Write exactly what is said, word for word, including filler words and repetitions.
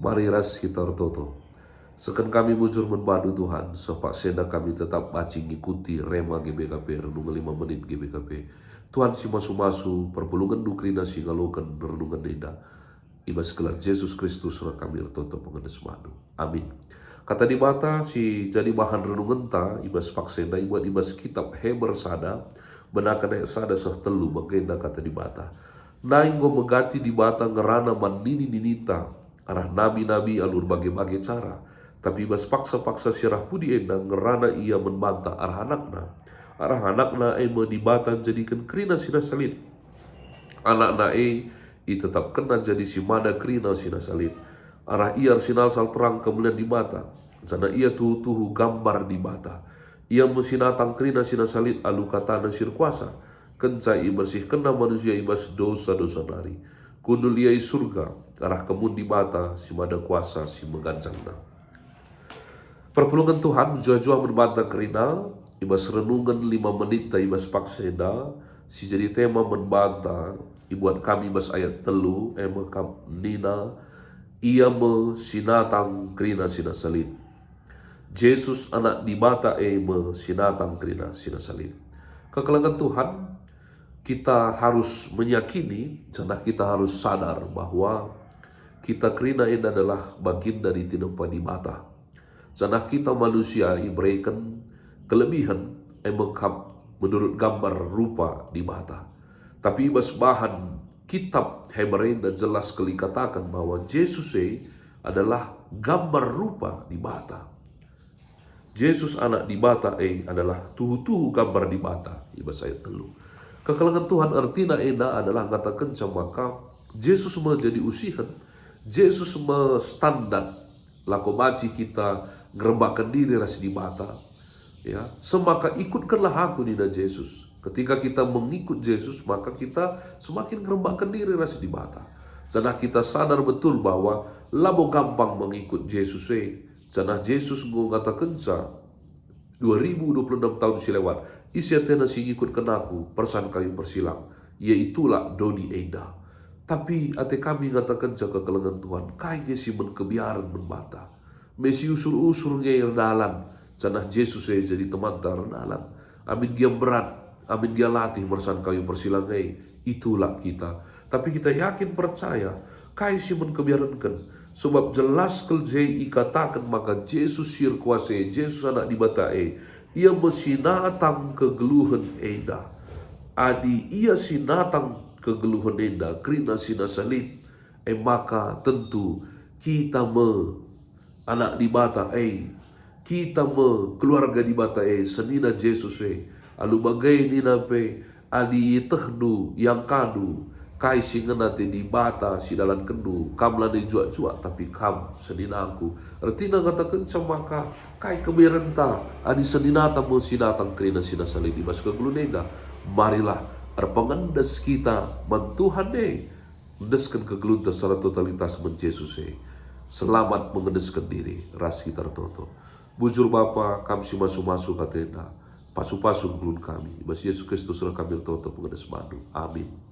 Mari ras kita ertoto. Seken kami bujur man bandu Tuhan, seh paksa enda kami tetap banci ngikuti Rema G B K P, renungen lima menit G B K P. Tuhan si masu-masu, perpulungenndu kerina si ngaloken renungen enda. I bas gelar Jesus Kristus reh kami ertoto pengendes bandu. Amin. Kata Dibata si jadi bahan renungenta i bas paksa enda ibuat i bas kitab Heber sada, benaken ayat sada seh telu, bagenda kata Dibata. Nai enggo megati Dibata ngerana man nini-nininta, arah nabi-nabi alu erbage-bage cara. Tapi i bas paksa-paksa si arah pudi enda ngerana Ia man banta arah AnakNa. Arah AnakNa e me Dibata njadiken kerina si nasa lit. AnakNa e itetapkenNa jadi si mada kerina si nasa lit. Arah Ia ersinalsal terang kemulian Dibata, janah Ia tuhu-tuhu gambar Dibata. Ia me si natang kerina si nasa lit alu kataNa si erkuasa, kenca ibersihkenNa manusia i bas dosa-dosa nari. Kundul Ia i Surga, arah kemun Dibata si mada kuasa si meganjangna. Perpulungen Tuhan mejuah-juah man banta kerina, i bas renungen lima menit ta i bas paksa enda, si jadi tema man banta, ibuat kami i bas ayat telu, e me kap nina, Ia me si natang kerina si nasa lit. Jesus Anak Dibata e me si natang kerina si nasa lit. Kekelengen Tuhan, kita harus meyakini, janah kita harus sadar bahwa kita kerina enda adalah baginda ditimpa Dibata. Janah kita manusia ibereken kelebihen, e me kap menurut gambar rupa Dibata. Tapi i bas bahan kitab Heber enda jelas kal ikataken bahwa Jesus e adalah gambar rupa Dibata. Jesus Anak Dibata e adalah tuhu-tuhu gambar Dibata, i bas ayat telu. Kekelengen Tuhan ertina enda adalah ngatakenca maka Jesus me jadi usihen, Jesus me standar lako banci kita ngerembakken diri ras Dibata. Ya, semaka ikutkenlah Aku, nina Jesus. Ketika kita mengikut Jesus, maka kita semakin ngerembakken diri ras Dibata. Janah kita sadar betul bahwa labo gampang mengikut Jesus e. Janah Jesus enggo ngatakenca, dua ribu dua puluh enam tahun si lewat, ise atena si ngikutken Aku, persan kayu persilang, ia itulak doni enda. Tapi ate kami ngatakenca kekelengen Tuhan, kai nge si men kebiaren man banta? Me si usur-usur nge erdalan, janah Jesus e jadi temanta erdalan. Amin gia mberat, amin gia latih mersan kayu persilang e, itulak kita. Tapi kita yakin percaya, kai si men kebiarenken? Sebab jelas kal je ikataken maka Jesus si erkuasa e, Jesus Anak Dibata e, Ia me si natang kegeluhen enda. Adi Ia si natang kegeluhen enda, kerina si nasa lit, e maka tentu kita me anak Dibata e, kita me keluarga Dibata e, senina Jesus e. Alu bage nina pe, adi ietehndu, iangkandu kai si ngena ate Dibata si idalankenndu, kam lanai juak-juak, tapi kam seninangku. Ertina ngatakenca maka, kai keberenta adi seninata me si natang kerina si nasa lit i bas kegeluhen enda? Marilah erpengendes kita man Tuhan e, endesken kegeluhenta secara totalitas man Jesus e. Selamat mengendesken diri ras kita ertoto. Bujur Bapa, Kam si masu-masu kata enda, pasu-pasu kegeluhen kami. I bas Jesus Kristus reh kami ertoto pengendes bandu. Amin.